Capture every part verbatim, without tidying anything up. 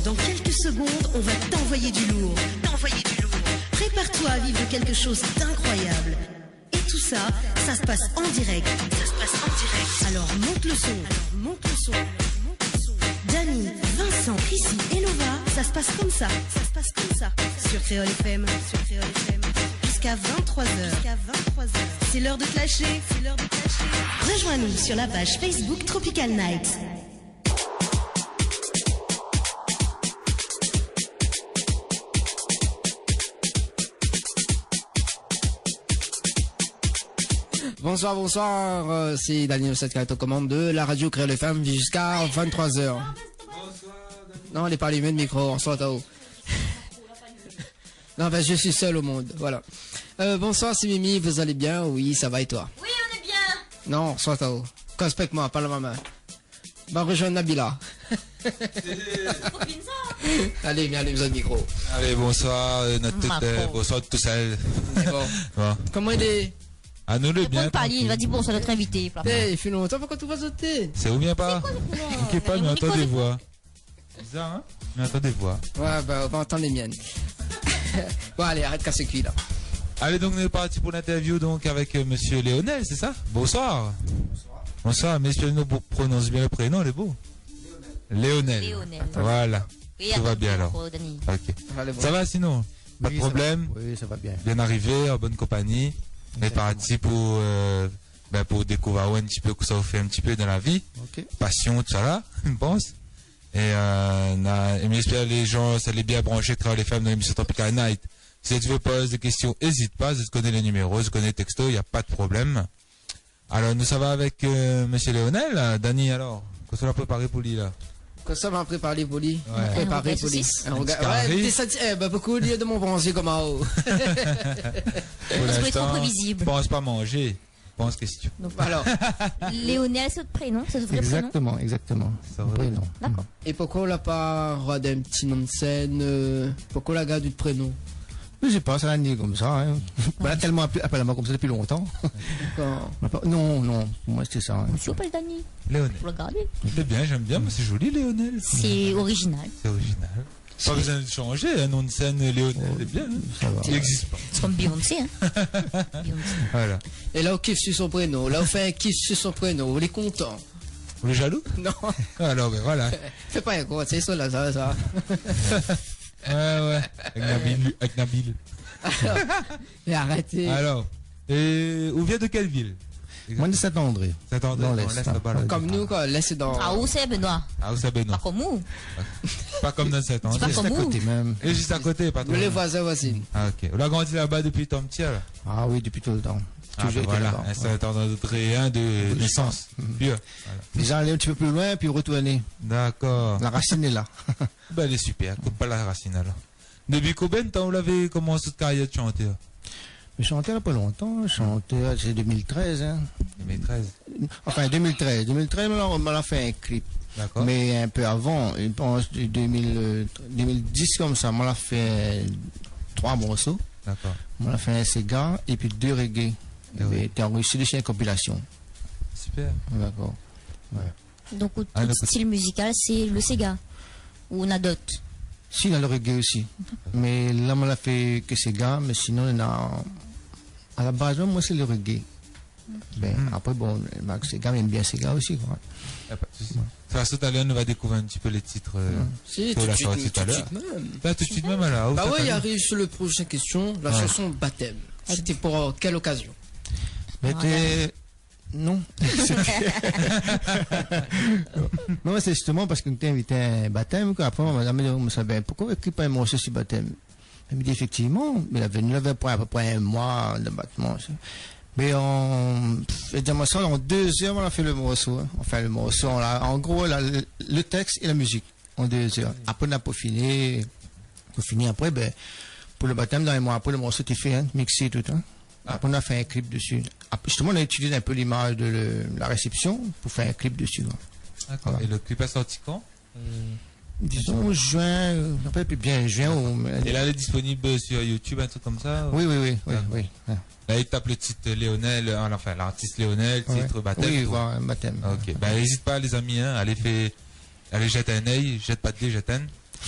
Dans quelques secondes, on va t'envoyer du lourd. T'envoyer du lourd. Prépare-toi à vivre quelque chose d'incroyable. Et tout ça, ça se passe en direct. Ça se passe en direct. Alors monte le son. Alors monte le son. Dany, Vincent, Chrissy et Lova, ça se passe comme ça. Ça se passe comme ça. Sur Kréol F M. Sur Kréol F M. Jusqu'à vingt-trois heures. Jusqu'à vingt-trois heures. C'est l'heure de clasher. C'est l'heure de clasher. Rejoins-nous sur la page Facebook Tropical Night. Bonsoir, bonsoir, euh, c'est Dany Ossadka aux commandes de la radio Kréol F M jusqu'à vingt-trois heures. Non, lé pa alimé le micro, on s'entend. Non, ben, je suis seul au monde, voilà. Euh, bonsoir, c'est Mimi, vous allez bien ? Oui, ça va et toi ? Oui, on est bien. Non, on s'entend. Respecte-moi, parle à ma main. Bah, rejoins Nabila. Allez, viens, allume le micro. Allez, bonsoir, euh, notre tête, euh, bonsoir tout seul. C'est bon. Bon. Comment il est ? Ah, nou lé bien, trankil. Réponn pa li, li va dir bonsoir notre invité, papa. Eh, il fait longtemps, pourquoi tu vas sauter ? C'est ou bien pas ? C'est quoi ce problème ? Inquiète pas, mais on entend des voix. Bizarre, hein ? Mais on entend des voix. Ouais, bah, on va entendre les miennes. Bon, allez, arrête casser le cul, là. Allez, donc, on est parti pour l'interview, donc, avec, euh, monsieur Léonel, c'est ça ? Bonsoir. Bonsoir. Bonsoir, mais espérons nou prononce bien le prénom, lé bo. Léonel. Léonel. Voilà. Oui, tout va bien, alors. Dany. Ok. Allez, bon. Ça va, sinon ? Pas de problème ? Oui, ça va. Oui, ça va bien. Bien arrivé, en bonne compagnie. Exactement. On est parti pour, euh, ben, pour découvrir un petit peu ce que ça vous fait un petit peu dans la vie. Ok. Passion, tout ça là, je pense. Et, euh, na, é mi espèr lé jan, sa lé bien branché Kréol F M dan lémisyon Tropical Night. Si ou vé poz dé késtion, ézit pa, ou koné lé niméro, ou koné lé texto, na pa de problèm. Alor, nou sava avèk, euh, mésyé Léonel, la. Dany, alor, kosa ou la préparé pou li, la ? Kosa ma préparé pou li ? Ouais. Préparé pou li. In rougay sosis. In rougay, ouais, kari. Dé sati-, eh, ben, bokou, li lé dan mon banzié, koman, oh. Pou linstan, pans pa manzé. Pans késtion. Donk, alor, Léonel, sé out prénon, sé out vré prénon ? Exactement, exactement. Sé out vré prénon. Dakor. É poukosa ou la pa rod in ti non de sèn, euh, poukosa ou la gard out prénon ? Mi sé pa, sa la ni konmsa, hein. Voilà, tèlman apèl, apèl amoin konmsa dopi lontan. Dakor. Non, non, pou moin, sété sa, hein. Mésyé, ou apèl Dany. Léonel. Fo le gardé. Sé bien, j'aime bien, moin, sé zoli, Léonel. Sé original. Sé original. Pa bezoin de shanjé, in non de sèn, Léonel, lé bien, hein. Sa va. I égzis pa. Sé konm Beyoncé, hein. Beyoncé. Voilà. É la, ou kif su son prénon. La, ou fé in kif su son prénon. Ou lé kontan. Ou lé jalou ? Non. Alor, ben voilà. Fé pa in gro, sé sa, la, sa, sa. Ouais, ouais. Avèk Nabil, avèk Nabil. Mé arèt. Alor, é ou vien de kèl vil ? Moin, de Saint-André. Saint-André, dan l'Est, laba, la. Konm nou, koi, l'Est sé dan... Ah, ou sé Benoît. Ah, ou sé Benoît. Pa konm ou. Pa konm dan Saint-André. Sé pa konm ou. Zis a koté mèm. É zis a koté, pa tro loin. Nou lé voizin, voizine. Ah, ok. Ou la grandi laba dopi tan pti, la ? Ah oui, dopi toultan. Ah, ben voilà. Touzour été laba. Ouais. In Saint-Andréen de nésans. Pur. Voilà. Déza alé in ti pé pli loin, pi retourné. Dakor. La rasine lé la. Ben, lé super. Koup pa la rasine, alor. Dopi konbien de tan ou lavé komans out karyèr de shantèr ? Mé shantèr, pa lontan, shantèr, sé deux mille treize, hein. Deux mille treize. Anfin, deux mille treize. Deux mille treize, moin la, moin la fé in klip. Dakor. Mé in pé avan, mi pans, de deux mille, euh, deux mille dix konmsa, moin la fé troi morso. Dakor. Moin la fé in séga épi dé reggae. Ah oui. Lété anrezistré dési in konpilasion. Super. Dakor. Ouais. Donk, out, ah, out stil mizikal, sé le séga. Ou na d'ot ? Si, na le reggae osi. Mé la, moin la fé ke séga, mé sinon, na, a la baz, moin, sé le reggae. Ben, apré, bon, Max séga, mi èm bien séga osi, koi. Y a pas de souci. Ouais. De tout fason, talèr, nou va dékouvèr in ti pé lé tit, euh, ke ou la sorti talèr. Si, tout de suite, tout de suite mèm. La, tout de suite mèm, alor. Bah ouais, i ariv su le proshin késtion, la shanson Batèm. Ouais. Sété pou, euh, kèl okazion ? Mé té, non. Non, sé zistoman parske nou té invité a in batèm, koi. Apré, madam la di, mé sa, ben, poukosa ou ékri pa in morso su batèm ? Èl la di, éfèktivman, mé lavé, nou lavé apré, apépré in moi de batman, sa. Mé an, pff, é dan mon sal, an dé zèr, nou la fé le morso, hein. Anfin, le morso, nou la, an gro, la, le, le tèks é la mizik. An dé zèr. Apré, nou la pofiné, pofiné. Apré, ben, pou le batèm, dan in moi apré, le morso té fé, hein, mixé, tout, hein. Ah. Apré, nou la fé in klip dési. Ap-, zistoman, nou la itiliz in pé limaz de le, la résépsion pou fé in klip dési, koi. Dakor. Voilà. É le klip la sorti kan ? Euh, dizon juin, euh, mi rapèl pi bien, juin ou... Dakor. É la, lé disponib su YouTube, in trik konmsa, ou ? Oui, oui, oui, oui, ouais. Dakor. La, i tap le tit Léonel, euh, anfin, lartis Léonel, tit Batèm, tout. Oui, voilà, Batèm. Ok. Ben, ézit pa, lé zami, hein, alé fé Alé zèt in oeil, zèt pa d'lé, zèt in.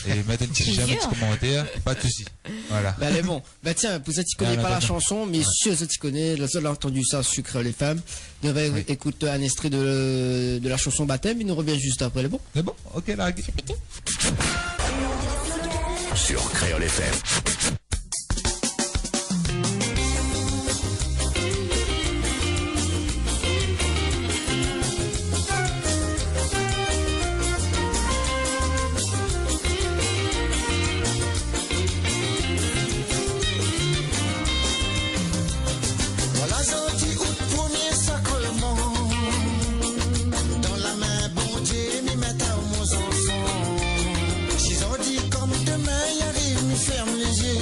É mèt in ti j'aime, in ti komantèr, pa de sousi. Voilà. Bin, lé bon. Bin, tiens, pou sak i koné pa la shanson, mé sir sak i koné, la zot la antann sa sur Kréol F M. Nou va ékout in ékstré de, de la shanson Batèm, é nou rovien zis apré, lé bon ? Lé bon, ok, larg. Sur Kréol F M. Voilà zordi out promié sakraman. Dan la min Bondié, mi mèt aou mon zanfan. Si zordi konm domin i ariv, mi fèrm lé zié.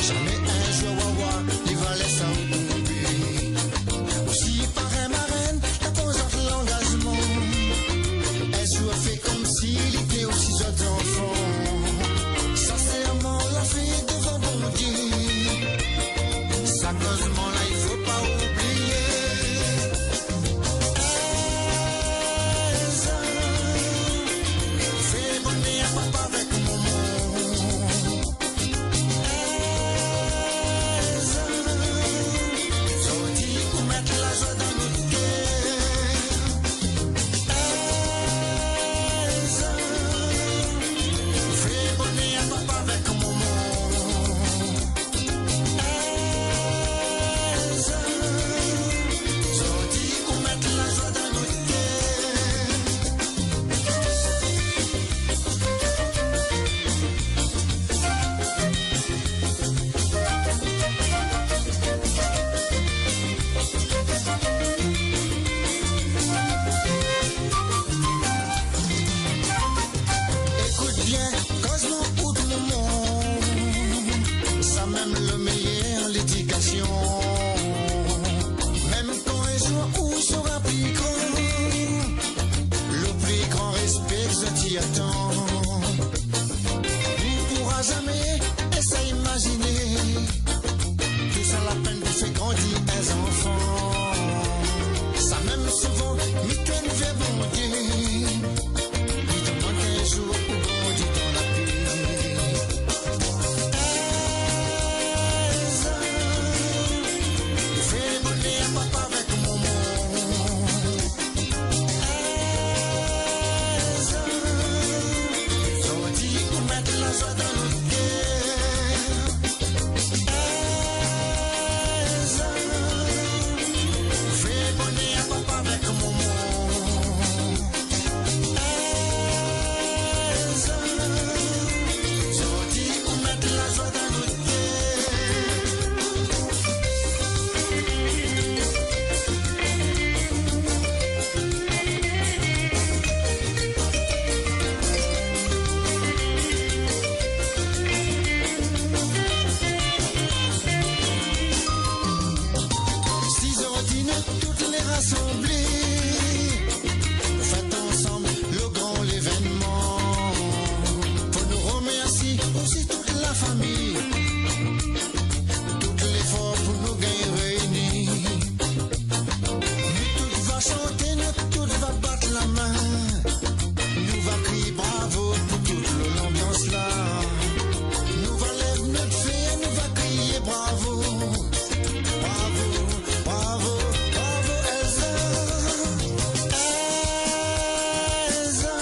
Zamé in zour, wa, wa, li va lès aou tonbé. Ou si parèy marène, la pran zot langazman. In zour fé konmsi li té osi zot zanfan. Sinsèrman, la fé dovan Bondié. Sa kozman la, i fo pa oublié. Èlsa, fé bonèr papa avèk momon. Èlsa, zordi ou mèt la zoi dan nout kèr. Èlsa, fé bonèr papa avèk momon. Èlsa, zordi ou mèt la zoi dan nout kèr. Ékout bien, kozman out momon, sa mèm lo méyèr lédikasion. Mèm kan in zour ou sora pli gran, lo pli gran réspé ke zot i atann. Ou poura zamé éséy imaziné tousa la pèn pou fé grandi in zanfan. Sa mèm souvan, mi tourn vèr Bondié. Mi domann in zour pou grandi dan la pé. Èlsa, fé bonèr papa avèk momon. Èlsa, zordi ou mèt la zoi dan nout kèr. Èlsa, fé bonèr papa avèk momon. Èlsa, zordi ou mèt la zoi dan nout kèr. Si zordi nou tout lé rasanblé, fèt ansanm lo gran lévènman, fo nou romèrsi osi tout la fami. Tout léfor pou nou gingn réini. Nou tout va shanté, nou tout va bat la min. Nou va kriy bravo pou tout lo lanbians la. Nou va lèv nout fé, nou va kriyé bravo. Bravo, bravo, bravo, Èlsa. Èlsa,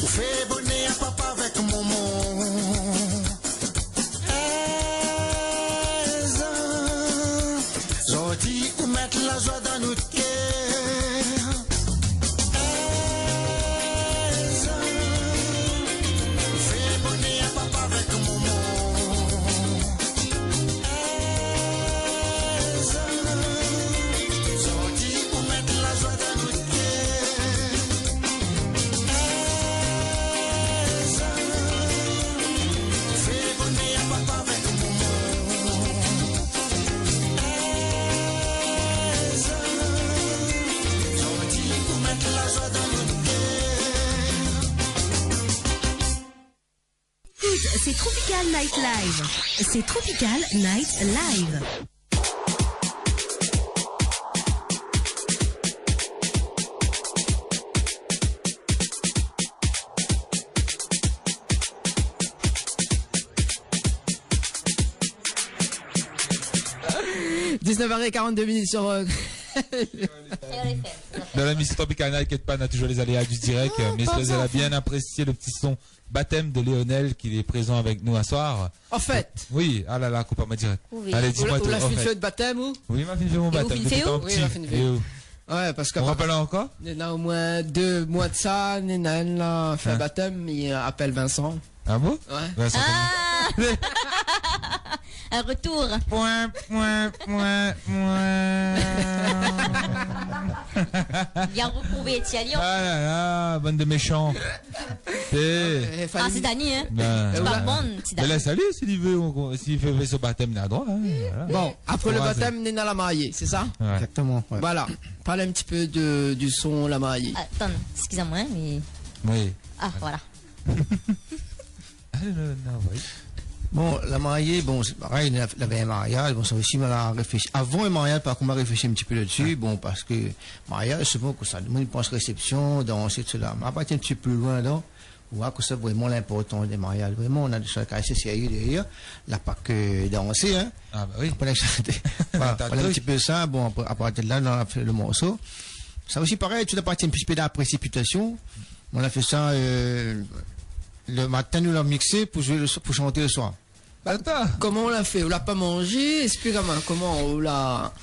ou fé bonèr papa avèk momon. Èlsa, zordi ou mèt la zoi dan nout kèr. Èlsa, fé bonèr papa avèk momon. Èlsa, zordi ou mèt la zoi dan nout kèr. Èlsa, fé bonèr papa avèk momon. Èlsa, zordi ou mèt la zoi dan nout kèr. Écoute, c'est Tropical Night Live. C'est Tropical Night Live. Dix-neuf heures et quarante-deux minutes sur, euh, Dans l'émission Tropicana, inquiète pas, on a toujours les aléas du direct, euh, mais ça, ça, on a bien apprécié le petit son Baptême de Lionel, qui est présent avec nous à soir. En fait. Oui, ah là là, coupe à moi direct. Oui. Allez, dis-moi tout, en fait. Ou la, ou la fine fé out batèm, ou ? Oui, ma fine fé mon batèm, dépi tan pti. É ou ? Ou la fine fé. É ou ? Ouais, parske ou rapèl ankor ? Néna omoin dé moi de sa, néna inn la fé batèm, i apèl Vincent. Ah bon ? Ouais. Vincent, koman ? Ah ! Un retour. Point, point, point, point. Bien retrouvé, tiens, Lyon. Ah là là, bande de méchants. Eh. Ah, sé Dani, hein. Ben, sé pa bon, sé Dani. Mé la, salu, si li vé, on, si li fé, fé son batèm, li na droi, hein, voilà. Bon, apré le batèm, néna la marié, sé sa ? Ouais. Exactement, ouais. Voilà. Parle un petit peu de, du son la marié. Attends, excusez-moi, hein, mais... Oui. Ah, voilà. Ah, non, non, oui. Bon, la marié, bon, sé parèy, la, lavé in mariaz, bon, sa osi, moin la réfléshi. Avan in mariaz, par kont, moin la réfléshi in ti pé la-dsi, bon, parske mariaz, souvan, konmsa, moun i pans résépsion, dans, et cetera. Mé apré, in ti pé pli loin, donk, ou voi ke sé vréman linportans dé mariaz. Vréman, néna dé shoz asé sérié dèrièr. La pa ke dansé, hein. Ah, bah oui. Apré, nou la shanté. Voilà, voilà in ti pé sa. Bon, apré, a partir de la, nou la fé le morso. Sa osi, parèy, tout i apartien in ti pé dan la présipitasion. Nou la fé sa, euh, le matin, nou la mixé pou zoué le so-, pou shanté le soir. Atann. Koman ou la fé ? Ou la pa manzé ? Esplik amoin, koman ou la...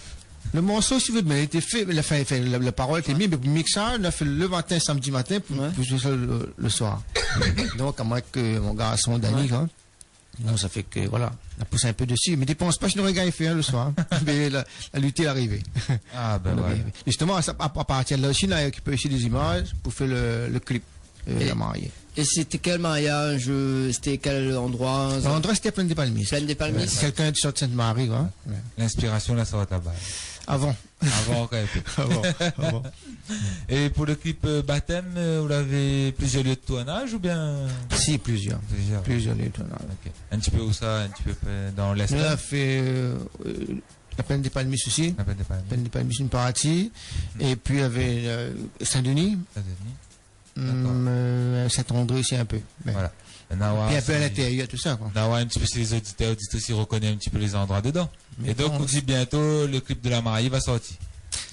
Le morso, si ou vé, mé li lété fé, la fé, fé, la, la parol lété mie, mé pou mixaz, nou la fé le matin, samdi matin, pou, pou zoué sa le, le soir. Donk, amoin èk mon garson, Dani, koi. Non, sa fé ke, voilà, la pous in pé dési. Mé i pans pa si nou rogard fé, hein, le soir, hein. Mé la, la lit lé arivé. Ah, ben voilà. Zistoman, sa, a, a partir de la osi, nou la rékipèr osi dé zimaz pou fé le, le clip, euh, la marié. É sété kèl mariaz, euh, sété kèl landroi, sa ? Landroi, sété Plaine des Palmistes. Plaine des Palmistes. Ouais, ouais. Kèlkin ki sort Sainte-Marie, koi. Ouais. Linspirasion la sort laba. Avan. Avan, kan mèm. Avan, avan. É pou le clip, euh, Baptême, euh, ou lavé plizièr lieu de tournaz oubien ? Si, plizièr. Plizièr. Plizièr lieu de tournaz. Ok. In ti pé ousa, in ti pé, euh, dan lès ? Nou la fé, euh, euh, la Plaine des Palmistes osi. La Plaine des Palmistes. Plaine des Palmistes, in parti. Mm. É pi, navé, euh, Saint-Denis. Saint-Denis. D'accord. Hum, euh, Saint-André osi in pé. Mé voilà. Pi in pé a lintérièr, tousa, koi. Nawa in ti pé si lé zoditèr, oditris i rokoné in ti pé lé zandroi dedan. Mé é donk, bon, ou di biento, le clip de la marié va sorti.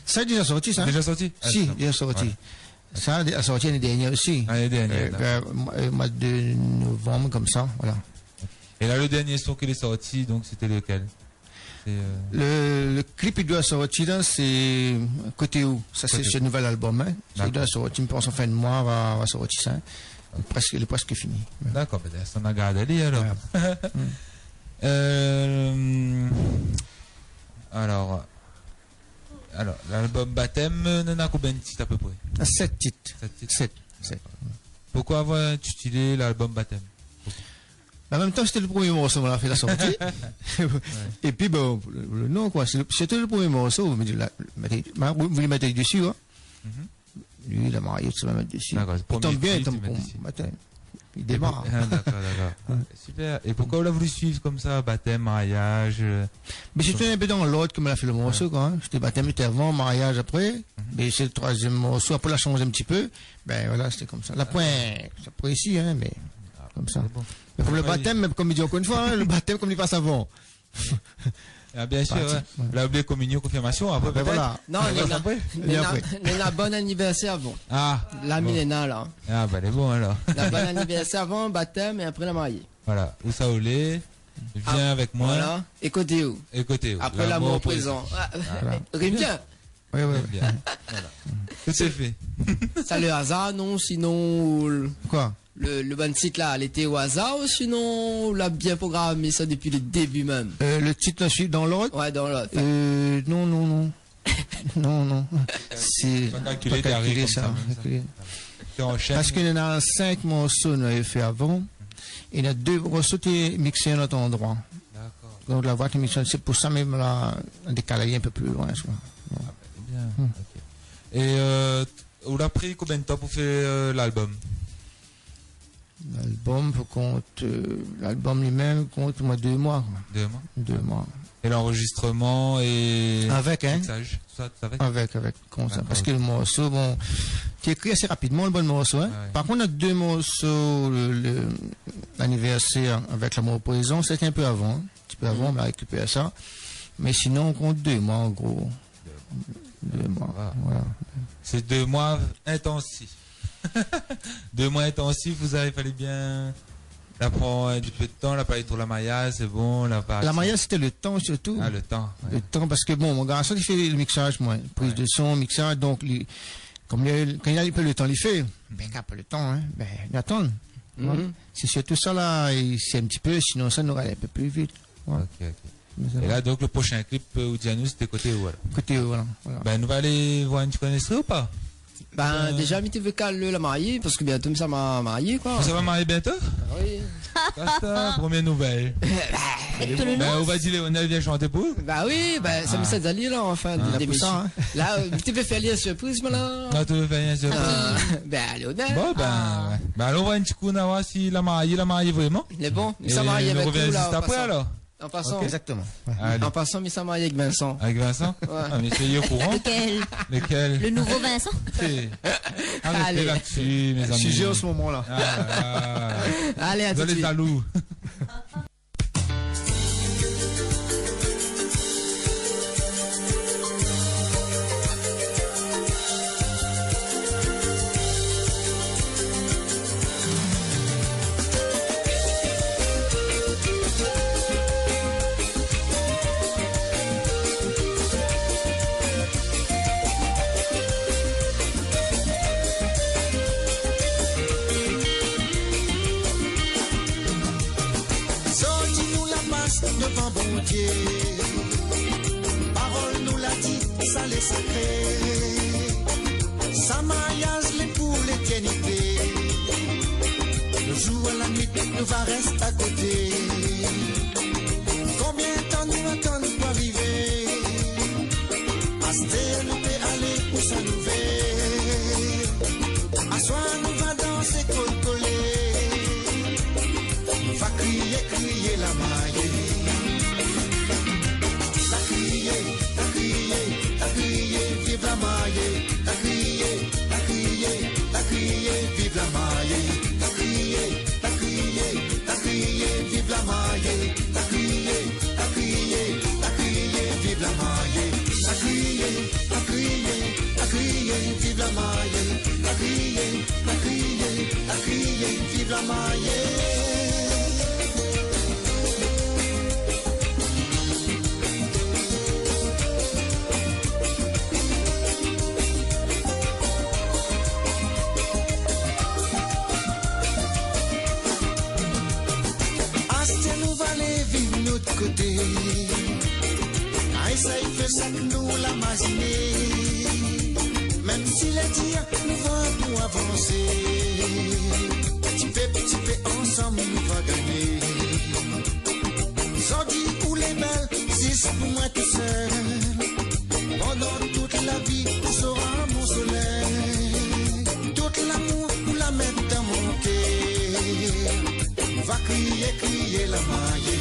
Sa la déza sorti, sa. Déza sorti ? Si, déza sorti. Ah, d'accord. Voilà. Sa la déza sorti lané dèrnièr osi. Lané dèrnièr, euh, d'accord. Vèr, euh, moi de novanm, konmsa, voilà. É la, le dèrnié son ki lé sorti, donk, sété lekèl ? Sé, euh, le, le clip i doi sorti la, sé Koté ou. Sa sé, Koté ou, su le nouvel album, hein. D'accord. Sa i doi sorti, mi pans an fin de moi, va, va sorti sa, hein. Ok. Lé prèsk, lé prèsk fini. D'accord, ben, sa nou gard ali, alor. Voilà. Mm. Euh, alor, alor, l'album Baptême, euh, néna konbien de tit a pé pré ? Sèt tit. Sèt tit. Sèt, sèt. D'accord. Poukoi avoir intitilé l'album Baptême ? Mé an mèm tan, sété le promié morso, nou la fé la sorti. Ouais. É pi, bon, le, le non, koi, sé le, sété le promié morso, mi di la, mèt, ma, ou, ou mèt dési, hein. Mhm. Li, la marié, sa va mèt dési. D'accord, sé le promié clip, li mèt dési. I démar. Ah, d'accord, d'accord. Ouais. Super. É poukoi ou la voulu suiv konmsa, baptême, mariaz, euh... Mé sété in pé dan lord ke nou la fé le morso, koi, hein. Sété baptême, sété avan, mariaz apré. Mhm. Mé sé le troizièm morso. Apré, la shanz in ti pé. Ben voilà, sété konmsa. La poin, sa poin isi, hein, mé konmsa. Ah, sé bon. Mé konm le baptême, mé konm mi di ankor in foi, hein, le baptême, konm li pas avan. Ah, bien sûr, ouais. Parti. Ouais. La oublié kominyon, konfirmasion, apré, ben pétèt. Voilà. Non, mé la, apré. Mé la, mé la bon anivèrsèr avan. Ah, bon. La, mi néna, la. Ah, ben, lé bon, alor. La bon anivèrsèr avan, baptême, é apré la marié. Voilà. Ousa ou lé, vien avèk moin. Ah, voilà. É Koté ou. É Koté ou. Apré L'amour présent. Ah, voilà. Rim bien. Oui, oui, oui. Bien. Voilà. Tout est fait. Sa le azar, non, sinon, ou le... Koi ? Le, le bann tit la, lété o azar, sinon ou la bien programé sa dépi le débi mèm ? Euh, le tit la, suiv dan lord ? Ouais, dan lord. Euh, non, non, non. Non, non. Sé pa kalkilé, pa kalkilé, té ariv sa, konmsa, mèm sa. Kalkilé. Té anshèn. Parske néna sink morso nou lavé fé avan. É néna dé morso té mixé an not androi. D'accord. Donk la voi té mixé, sé pou sa mèm la, la dékalé in pé pli loin, koi. Ah, ben, bien. Hmm. Ok. É, euh, t-, ou la pri konbien de tan pou fé, euh, l'album ? L'album, pou kont, euh, l'album li mèm, kont moin dé moi, koi. Dé moi ? Dé moi. É l'anrozistreman é... Avèk, hein ? Mixaz, tousa, tout avèk ? Avèk, avèk, konmsa. D'accord, ok. Parske le morso, bon, té ékri asé rapidman, le bann morso, hein. Ah ouais. Par kont, néna dé morso, le, le, l'anivèrsèr avèk L'amour présent, sété in pé avan, hein. In ti pé avan, mhm, nou la rékipèr sa. Mé sinon, on kont dé moi, an gro. Dé moi. Dé moi, voilà. Voilà. Sé dé moi intansif. Dé moi intansif, ou la falé bien la pran in ti pé d'tan, la pa tro la mayaz, sé bon, la pa... La mayaz, sété lo tan sirtou. Ah, lo tan, ouais. Lo tan, parske bon, mon garson i fé lo mixaz, moin. Priz de son, mixaz, donk li, kom li, kan li na in pé lo tan, li fé. Bin, kan na pa lo tan, in, bin, li atann. Mhm. Sé sirtou sa la, i sé in ti pé, sinon sa nou alé in pé pli vit. Ouais. Ok, ok. Mé sa va. É la, donk, lo proshin klip, euh, ou di anou, sété Koté ou, alor ? Koté ou, voilà, voilà. Bin, nou va alé voir in ti kou ékstré ou pa ? Bin, déza, mi té vé kal la marié, parske bientôt mi sa ma-, marié, koi. Ou sa va marié bientôt ? Ah oui. Sa, sé la promié nouvèl. Bin, ou va di Léonel vien shanté pou ou ? Ba oui, bin, sa mi sa di ali la, an fin de lémision. Ah. Li la pou sa, in. La, euh, mi té vé fé ali in sirpriz, mé la. Ah, ou vé fé ali in sirpriz. Ah, bin, Léonel. Bon, bin, ouais. Bin, alon voir in ti kou, nou va voir si la marié, la marié vréman. Mé bon, mi sa marié avèk ou la, an pasan. É nou rovien zis apré, alor. An pasan. Ok. Exactement. Ouais. Alé. An pasan, mi sa marié avèk Vincent. Avèk Vincent ? Ouais. Ah, mé sé, li lé o kouran ? Lequel ? Lequel ? Le nouveau Vincent ? Sé, arèt la dsi, mézami. Allez. Sujet en ce moment-là. Ah, ah. Allez, à tout de suite. Zot lé zalou. Zordi nou la pas dovan Bondié. Parol nou la di, sa lé sakré. Sa mariaz lé pou létèrnité. Lo zour a la nuit, nou va rès akoté. Konbien tan nou atann pou arivé ? Astèr nou pé alé ousa nou vé. Aswar nou va dansé kol kolé. Nou va kriyé, kriyé la marié. La kriyé, la kriyé, la kriyé, viv la marié. La kriyé, la kriyé, la kriyé, viv la marié. La kriyé, la kriyé, la kriyé, viv la marié. La kriyé, la kriyé, la kriyé, viv la marié. La kriyé, la kriyé, la kriyé, viv la marié. La kriyé, la kriyé, la kriyé, viv la marié. Astèr nou va alé viv nout koté. Ay sa i fé sak nou la maziné. Mèm si lé dir, nou va pou avansé. Ti pé, ti pé ansanm nou va gagné. Zordi ou lé bèl, zis pou moin tousèl. Pandan tout la vi, ou sera mon solèy. Tout lamour ou la mèt dan mon kèr. Nou va kriyé, kriyé la marié.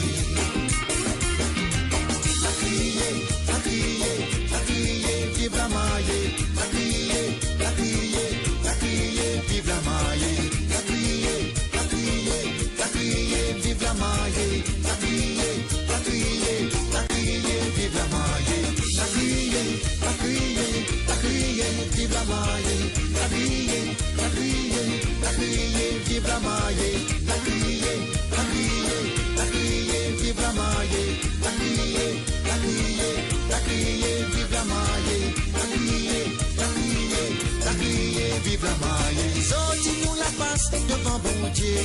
La kriyé, la kriyé, la kriyé, viv la marié. La kriyé, la kriyé, la kriyé, viv la marié. La kriyé, la kriyé, la kriyé, viv la marié. La kriyé, la kriyé, la kriyé, viv la marié. La kriyé, la kriyé, la kriyé, viv la marié. La kriyé, la kriyé, la kriyé, viv la marié. La kriyé, la kriyé, la kriyé, viv la marié. La kriyé, la kriyé, la kriyé, viv la marié. La kriyé, la kriyé, la kriyé, viv la marié. Zordi nou la pas dovan Bondié.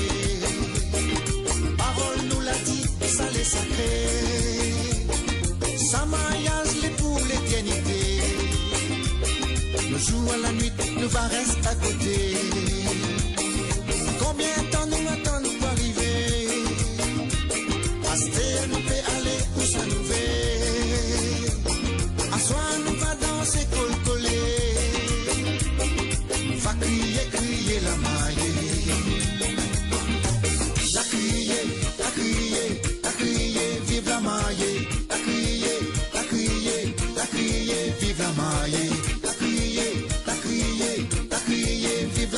Parol nou la di, sa lé sakré. Sa mariaz lé pou létèrnité. Lo zour a la nuit, nou va rès akoté. Konbien tan nou atann pou arivé ? Astèr nou pé alé ousa nou vé. Aswar nou va dansé kol kolé. Nou va kriyé, kriyé la marié. La kriyé, la kriyé, la kriyé, viv la marié. La kriyé, la kriyé, la kriyé, viv la marié. La kriyé, la kriyé, la kriyé, viv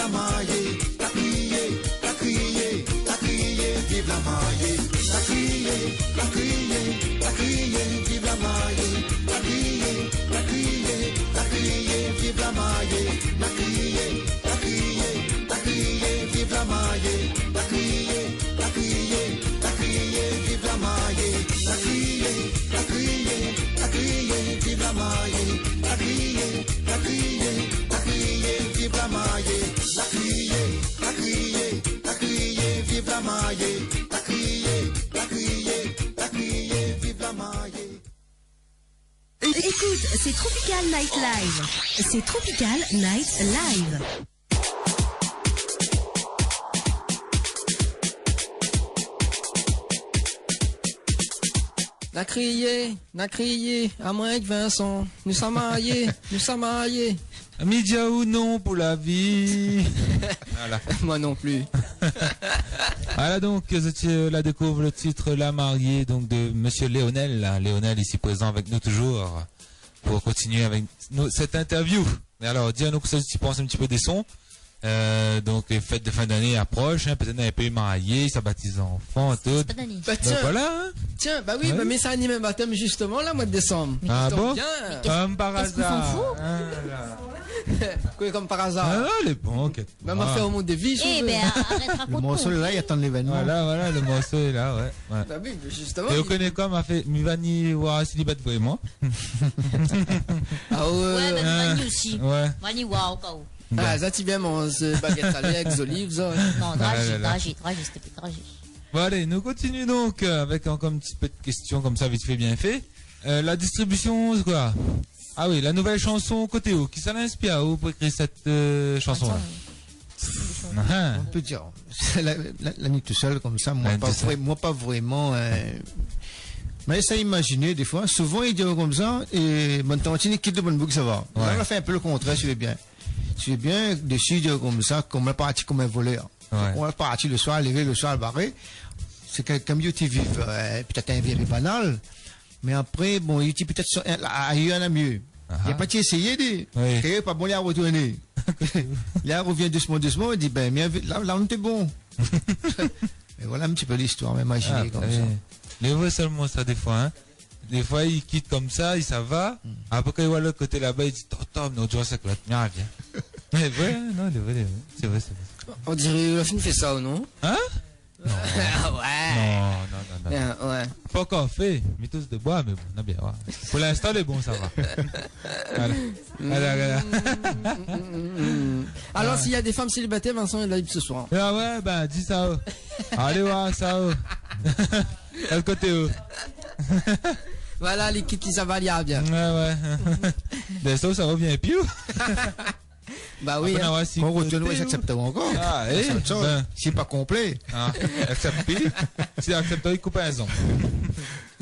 C'est Tropical Night Live. C'est Tropical Night Live. Na kriyé, na kriyé, amoin èk Vincent, nou sa marié, nou sa marié. Mi di aou non pou la vi. Voilà. Moi non plus. Voilà donc, zot la découvre le titre La Mariée, donc de Monsieur Lionel, là. Lionel ici présent avec nous toujours pour continuer avec nous cette interview. Mé alor, di anou kosa ou pans in ti pé dé son. Euh, donc, les fêtes de fin d'année approchent, hein, pétèt néna in pé marié, sa batiz zanfan, tout. Bah, tiens. Bah, voilà, hein. Tiens, bah oui, ouais, bah, mé sa anim in batèm, justement, la, moi de décembre. Ah bon ? Bien. Comme par hasard. Qu'est-ce qu'on s'en fout ? Hein, là. Quoi, comme par hasard ? Ah, lé bon, inkièt pa. Bah, ma fé in mond de vi, si tu veux. Eh ben, arrête raconter. Le morceau est là, il attend l'événement. Voilà, voilà, le morceau est là, ouais, ouais. Bah oui, mais justement, é ou koné koi, ma fé, mi va ni oir si li bat vréman. Ah ouais. Ouais, ben, va ni osi. Ouais. Va ni oir o ka ou. Ah, sa ti bien manz bagèt salé avèk zoliv, sa. Non, drajé, drajé, drajé, s'il te plaît, drajé. Bon, allez, nous continuons donc, euh, avec encore un petit peu de questions comme ça, vite fait, bien fait. Euh, la distribution, c'est quoi ? Ah oui, la nouvelle chanson Koté ou. Kisa la inspir aou pou ékri sèt, euh, chanson-là ? Attends. Ah. On peut dire, la, la, la ni tousèl konmsa, moin pa vré-, moin pa vréman, euh, mé sa imaziné défoi, souvan i di konmsa, é bann tantine i kit de bann boug, sa va. Ouais. La, nou la fé in pé le kontrèr, si ou vé bien. Si ou vé bien, désid konmsa, konm la parti konm in volèr. Ouais. Konm la parti le soir, lévé le soir, baré. Sé ke, konm yo té viv, euh, pétèt in vi banal, mé apré, bon, li té pétèt sur, euh, ayèr na mié. Ah. Li la pa ti éséyé, li. Oui. Ke pa bon, li la retourné. Li la rovien dousman, dousman, li di, ben, mé la, la, nou té bon. É voilà in ti pé listoir, mé imaziné konmsa. Ah, oui. Lé vré sèlman sa, défoi, hein. Défoi, i kit konmsa, i sava. Hmm. Apré, kan i oi lot koté laba, i di, tonton, nou doi sa klot, mé rien. Lé vré, hein, non, lé vré, lé vré. Sé vré, sé vré. On diré ou la fine fé sa, ou non ? Hein ? Non. Ah ouais. Non, non, non, non. Bien, ouais. Pankor fé, mi tous de boi, mé bon, na bien, ouais. Pou linstan, lé bon, sa va. Voilà. Voilà, voilà. Mm, mm, mm, mm. Alor, si na dé fanm sélibatèr, Vincent lé lib se soir. Ah ouais, ben, di sa, oh. Alé oir sa, oh. Kèl koté, oh. Voilà, li kit, li sava, li arvien. Ouais, ouais. Bin, sa, sa revien pi, oh. Bah oui, hein. Apré, nou va oir si... Kan ou retourn, koté, ouais, sa aksèpt ankor. Ah, eh, sa, ben. Si pa konplé. Ah, aksèpt pi. Si aksèpt, i koup in zong.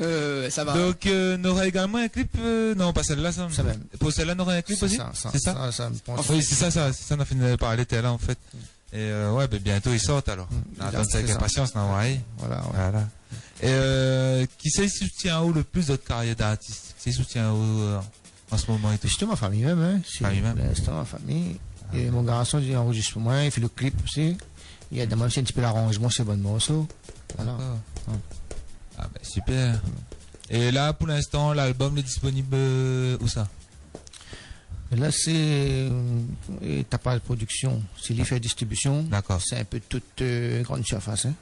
Euh, sa va. Donk, euh, nora égalman in klip, euh, non, pa sèl-la, sa. Sa mèm. Pou sèl-la, nora in klip osi ? Sa, sa, sa, mi pans. Oui, sé sa, sa, sé sa, nou la fine parl talèr, an fèt. É, euh, ouais, bin, bientôt i sort, alor. Mm. Nou atann sa avèk inpasians, non, ouais. Voilà, ouais. Voilà. É, euh, kisa i soutien aou le plis dan out karièr d'artis ? Kisa i soutien aou, euh, an se moman é tout ? Zistoman, ma fami mèm, hein. Fami mèm. Pou linstan, ma fami. Ah. É mon garson, li anrozistr pou moin, li fé le klip osi. Li èd amoin osi in ti pé laranzman, sé bann morso. Voilà. Dakor. Ouais. Ah bin, super. É la, pou linstan, lalbom lé disponib, euh, ousa ? La, sé, euh, Tapaz Production. Sé li i fé distribision. Dakor. Sé in pé tout, euh, grann sirfas, hein.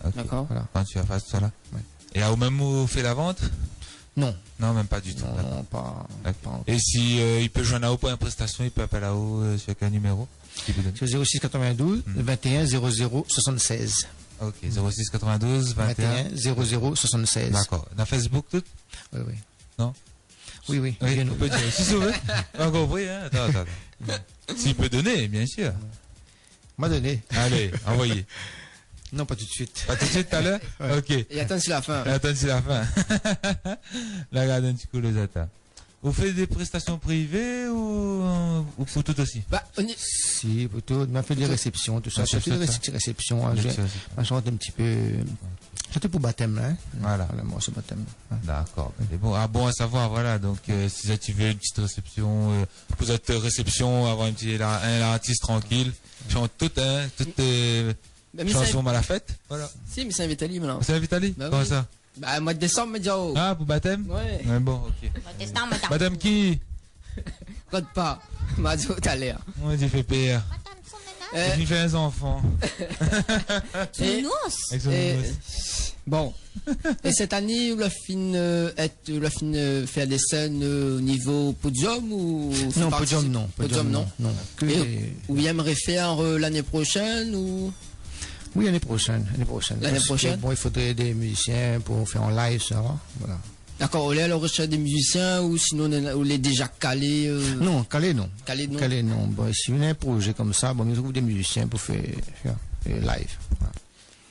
Ok. Dakor. Voilà. Grann sirfas, tousala. Ouais. É aou mèm, ou fé la vant ? Non. Non, mèm pa ditou. Non, dakor. Non, pa, dakor, pa ankor. É si, euh, i pé zoinn aou pou in prestasion, i pé apèl aou, euh, sir kèl niméro ? Ki pou donn ? Sur zéro six quatre-vingt-douze, hmm, vingt et un zéro zéro soixante-seize. Ok, zéro six quatre-vingt-douze, vingt et un. Vingt et un zéro zéro soixante-seize. Dakor. Dan Facebook, tout ? Oui, oui. Non ? Oui, oui, oui, bien, ou pé dir. Si ou vé. Ankor, oui, hein. Atann, atann, atann. Si i pé doné, bien sir. Ma doné. Alé, anvoyé. Non, pa tout de suite. Pa tout de suite, talèr ? Ouais. Ok. É atann si la fin. É atann si la fin. La, gard in ti kou lé zot. Ou fé dé prestasion privé ou, ou pou tout osi ? Bah, on est... Si, pou tout. Ma fé dé résépsion, tousa. Résépsion, tousa. Résépsion, hein, ma shant in ti pé. Sirtou pou batèm, hein. Voilà. Voilà, moin, sé batèm. Ouais. Dakor. Mé bon, ah bon a savoir, voilà. Donk, euh, si zot i vé in ti résépsion, euh, pou zot résépsion, avoir in ti, la, in artis trankil, shant tout, hein, tout, euh, shanson mal fèt. Voilà. Si, mé sé invit ali, mintnan. Sé invit ali ? Bah oui. Koman sa ? Bah, moi de désanm, mi di aou. Ah, pou batèm ? Ouais. Ouais, bon, ok. Moi de désanm, moi. Batèm ki ? Kont pa. Ma di talèr. Moin, mi fé pèr. Batèm son néna. Euh, li fé in zanfan. Son nours. Avèk son nours. Bon. É sèt ané, ou la fine, euh, èt, ou la fine, euh, fé dé sèn, euh, o nivo podium ou... Non, podium, non. Podium, non. Non. É ou èmré fé, euh, lané proshèn ou ? Oui, lané proshèn, lané proshèn. Lané proshèn ? Parske, bon, i fodré dé mizisien pou fé an live, sa va, voilà. Dakor, ou lé a la roshèrsh dé mizisien ou sinon ou lé déza kalé, euh ? Non, kalé non. Kalé non. Kalé non. Bon, si néna in prozé konmsa, bon, nou trouv dé mizisien pou fé, fé, fé live. Voilà.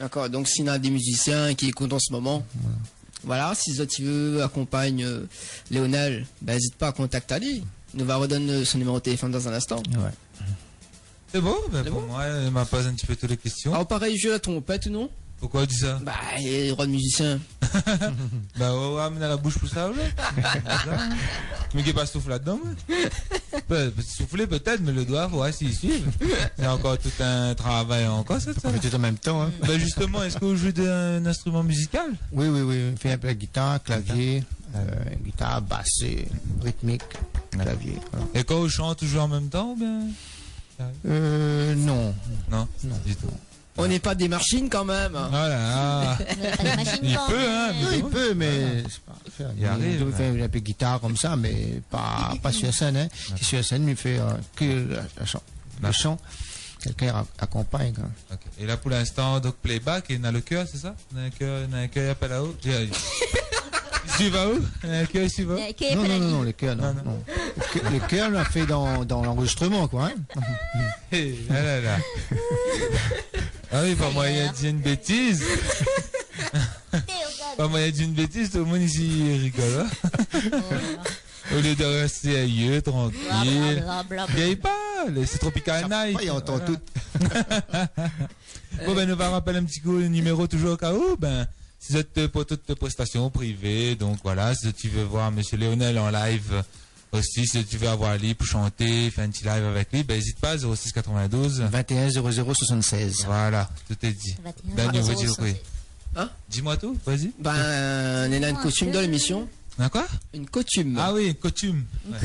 Dakor, donk si néna dé mizisien ki ékout an se moman, voilà, si zot i vé akonpagn, euh, Léonel, ben, ézit pa a kontakt ali. Nou va rodone, euh, son niméro téléfone dan in instan. Ouais. Sé bon, ben, pou moin, euh, ma poz in ti pé tout lé késtion. Ah, ou paré i zoué la tronpèt ou non ? Poukosa ou di sa ? Bah, lé roi mizisien. Bah, ouais, ouais, mé dan la boush pou sa, ouais. Mé ki pa souf ladan, ouais. Pé, pé souflé pétèt, mé lo doi, fo oir si i suiv. Sé ankor tout in travay ankor, sa. Fé tout an mèm tan, hein. Ben, zistoman, èske ou zoué d'in instriman mizikal ? Oui, oui, oui. Mi fé in pé la gitar, klavié, euh, gitar, bas, ritmik, klavié, voilà. É kan ou shant, ou zoué an mèm tan, oubien ? Euh, non. Non, non. Ditou. On n'est pas des machines quand même. Oh là là. On n'est pas des machines quand même. I pé, hein, mé... Non, i pé, mé sé pa... I ariv, hein. Mi fé in pé gitar konmsa, mé pa, pa sur sèn, hein. Dakor. Si sur sèn, mi fé, euh, ke la, la shan-, lo shan. Kèlkin i ra-, akonpagn, koi. OK. É la, pou linstan, donk, playback, é na lo kèr, sé sa ? Na in kèr, na in kèr i apèl aou ? I suiv aou ? Na in kèr i suiv aou ? Non, non, non, non, lo kèr, non, non. Lo kèr, lo kèr, nou la fé dan, dan lanrozistroman, koi, hein. Eh, ah là là. Ah oui, pa moiyin di in bétiz. Pa moiyin di in bétiz, tout lo moun isi i rigol, hein. Olié de rès sérié, trankil. Bla, bla, bla, bla. Gingn pa, lé, sé Tropical Night. Sa pa, i antann tout. Bon, ben, nou va rapèl in ti kou lo niméro touzour o ka ou, ben, si zot, euh, pou tout prestasion privé, donk voilà, si zot i vé oir mésyé Léonel an live osi, si zot i vé oir ali pou shanté, fé in ti live avèk li, ben, ézit pa, zéro six quatre-vingt-douze. Vingt et un zéro zéro soixante-seize. Voilà, tout est dit. Vingt et un zéro zéro soixante-seize. Dani, ou vé dir, oui. Hein ? Di amoin tout, vas-y. Ben, néna in koutim dan lémisyon. Na koi ? In koutim. Ah oui, in koutim. Ouais.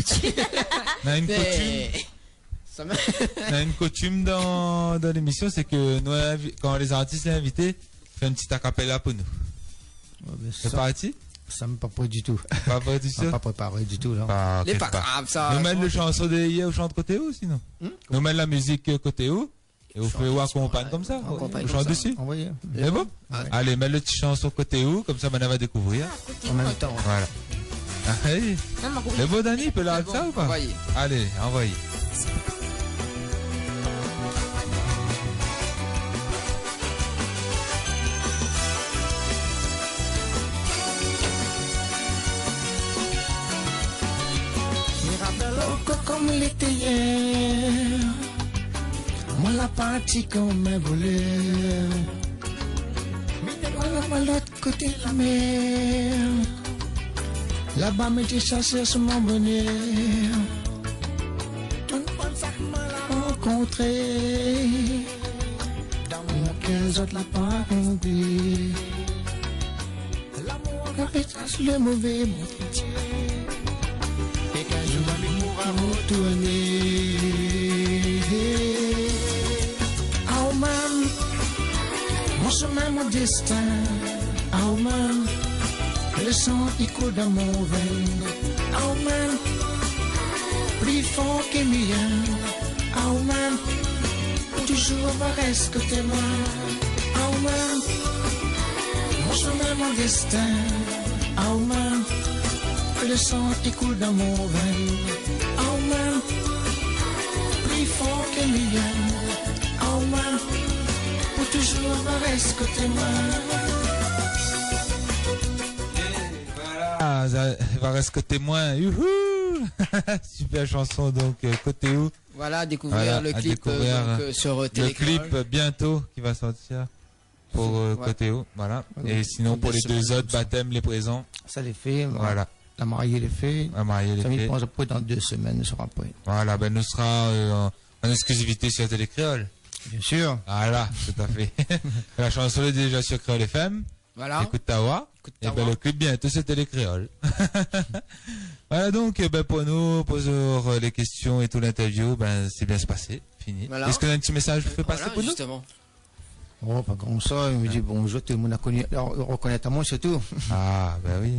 Na in koutim. Mé sa ma... Na in koutim dan, dan lémisyon, sé ke nou invi-, kan lé zartis lé invité, fé in ti a capella pou nou. Ouais, mé sé sa, parti ? Sa, mi pa pré ditou. Pa pré ditou ? Mi pa préparé ditou, non. Lé pa grav, sa. Nou mèt lo shanson de yèr, ou shant koté ou, sinon ? Hmm ? Nou mèt la mizik, euh, koté ou. É ou fé, ou akonpagn konmsa, ou shant dési. Anvoyé. Lé bon ? Ouais. Alé, mèt lo ti shanson koté ou, konmsa, banna va dékouvrir. An mèm tan. Voilà. Ah, hey. Non, mé oui. Lé bon, Dani, i pé larg sa ou pa ? Anvoyé. Alé, anvoyé. Mi rapèl ankor konm lété yèr. Moin la parti konm in volèr. Mi té alé laba lot koté la mèr. Laba mi té shèrsh mon bonèr. Tout bann sak ma la rankontré, dan mon kèr zot la pa konté. Lamour i répèt lo mové mo. É k'in zour mi poura rotourné. Aou mèm, mon shomin, mon dèstin. Aou mèm, lo san i koul dan mon vèn. Aou mèm, pli for ke mien. Aou mèm, pou touzour va rès koté moin. Aou mèm, mon shomin, mon dèstin. Aou mèm, lo san i koul dan mon vèn. Aou mèm, pli for ke mien. Aou mèm, pou touzour va rès koté moin. Voilà, sa va rès koté moin. Youhou ! Super chanson, donc, euh, Koté ou. Voilà, à découvrir le clip, euh, donc, euh, sur, euh, Télé Kréol. Voilà, le clip bientôt qui va sortir pour, euh, Koté ou, voilà. Ouais. Et sinon, pour les deux autres, baptême, les présents. Sa lé fé, voilà. La marié lé fé. La marié lé fé. Sa mi pans apré dan dé semèn, nou sra apré. Voilà, ben, nou sra, euh, en, en exclusivité sur Télé Kréol. Bien sûr. Voilà, tout à fait. La chanson est déjà sur Kréol F M. Voilà. Écoute ta voix. Écoute ta voix. Et ben, le clip bientôt sur Télé Kréol. Voilà, donc, eh ben, pour nous, pour, euh, les questions et tout l'interview, ben, c'est bien se passer. Fini. Voilà. Est-ce que t'as un petit message à faire passer pour nous ? Voilà, justement. Oh, pa gran shoz, mi di bonjour tout le moun la koni, la rekonèt amoin sirtou. Ah, ben oui.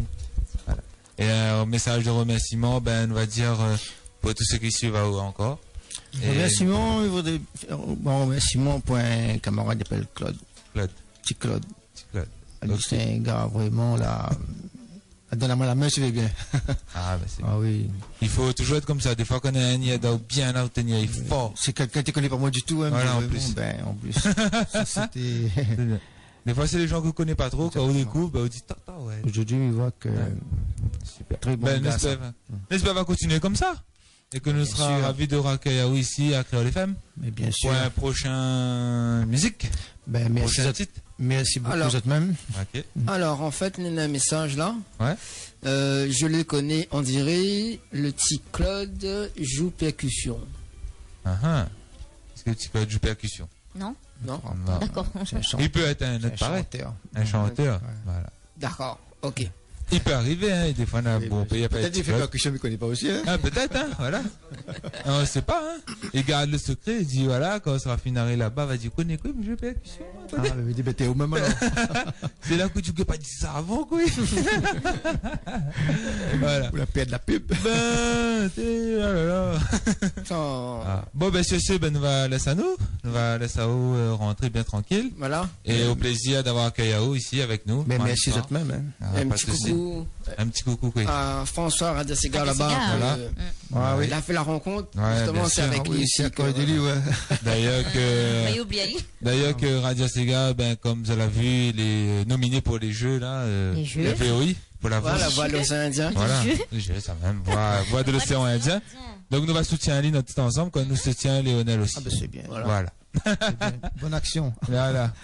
Voilà. Et un message de remerciement, ben, on va dire, euh, pour tous ceux qui suivent aou ankor. Et remerciement, mi voudré fé in remersiman pou in kamarad i apèl Claude. Claude. Ti Claude. Ti Claude. Li sé in gars vréman la, Donn amoin la min, si ou vé bien. Ah, bin, sé... Ah oui. I fo toujour èt konmsa. Défoi, kan néna in i èd aou bien la, ou té ni aou for. Sé kèlkin té koné pa moin ditou, in, voilà, mé an plis. Bon, bin, an plis. Sa, sété... Défoi, sé lé jan ke ou koné pa tro, kan ou dékouv, bin, ou di, "Tata, ouais." Zordi, mi voi ke... Ouais. Super. Trè bon gars, sa. Bin, nou èspèr, nou èspèr va kontinié konmsa. É ke nou sra ravi de rakèy aou isi a Kréol F M. Mé bien sir. Pou in proshin mizik. Bin, mèrsi zot. Proshin tit. Mèrsi bokou zot mèm. Alor, OK. Alor, an fèt, néna in mésaz la. Ouais. Euh, je le connais, on dirait le Ti Claude joue percussion. Ah, ah. Èske Ti Claude i zoué pèrkision ? Non. Non. Non. Dakor. Sé in shan-, sé in shantèr. I pé èt in ot parèy. In shantèr. Ouais. Voilà. Dakor, OK. I pé arivé, in, é défoi, na... Oui, bon, oui. Pétèt i fé pèrkision, mé i koné pa osi, in. Ah, pétèt, in, voilà. On sait pas, in. I gard le sekré, i di, voilà, kan ou sra fine arivé laba, va di, "Koné koi, mi zoué pèrkision, moin, koné." Ah, mé di, bin, té ou mèm, alor. Sé la ke ou di, "Ou la pa di sa avan, koi." Voilà. Ou la pèrd la pub. Bin, té, oh là là. Atann. Ah. Bon, bin, sur ce, bin, nou va lès anou. Nou va lès aou, euh, rantré bien trankil. Voilà. É o plézir d'avoir akèy aou isi avèk nou. Mé mèrsi zot mèm, in. Ah, pa de sousi. In ti koukou. In ti koukou, oui. A François, Radio Séga, laba. Radio Séga. Voilà. Euh, ah oui, la fé la rankont, zistoman, sé avèk li osi ke, voilà. D'ailleurs ke, d'ailleurs ke Radio Séga, bin, konm zot la vi, lé, euh, nominé pou lé jeu, la, euh, lé jeu V O I, pou la voi. Voilà, Voix de l'océan Indien. Voilà, lé jeu, sa mèm, Voix, Voix de l'océan Indien. Donk nou va soutien ali, nou tout ansanm, konm nou soutien Léonel osi. Ah, bin, sé bien. Voilà. Voilà. Sé bien. Bonne action. Voilà.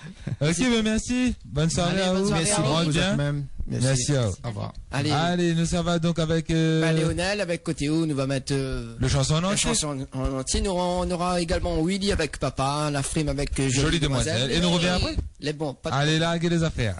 OK, bin, mèrsi. Bonne soirée à vous. Allez, bonne soirée à vous. Rentre bien. Mèrsi bokou zot mèm. Mèrsi. Mèrsi à vous. Au revoir. Allez. Allez, nou sava donk avèk, euh, bin, Léonel, avèk Koté Ou, nou va mèt, euh, le shanson an antié. Le shanson an antié. Nou nora, nou nora égalman Willy avèk Papa, La Frime avèk, euh, Jolie Demoiselle. Jolie Demoiselle. É nou rovien apré. Lé bon, pa de problèm. Allez, larg lé zafèr.